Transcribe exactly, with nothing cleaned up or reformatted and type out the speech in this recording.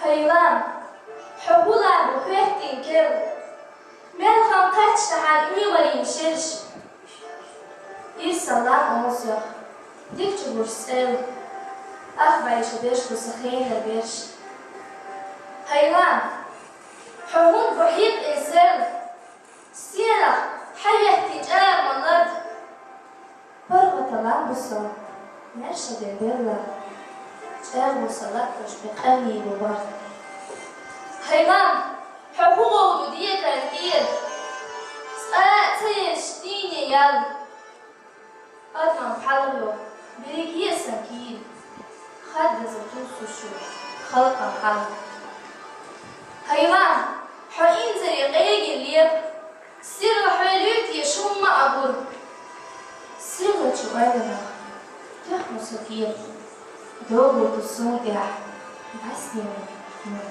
Хьайлам, хьо хӀула бу хӀоьттина керла, мел хан кхаьчча хьан уьймарийн шераш. Ирсал лам олсех, дикачу гуш цӀел, ах вайша берш бу сан хенара берш. Хьайлам, хьо хӀунда бу хьийкъ эзарла, стенах хьаеттий чӀагӀ ма ларда. ПаргӀата лам бу со, маьрша ден белла, чӀагӀо сан латтош бен къамий бу барт. Хьайлам, хьо хӀун гӀовду декан тӀера, цкъа а ца езаш дийне ял. Адаман пхьалгӀайо берриге а сан кийра, хаддаза тусуш ю халкъан хьал. Хьайлам, хьо инзаре къегина лепа, сирла хьоьлуьйту я шумма а гур. Сирлачу ойланах тоху со кехат, догӀу ту сунтӀехь дӀаснийна хӀума.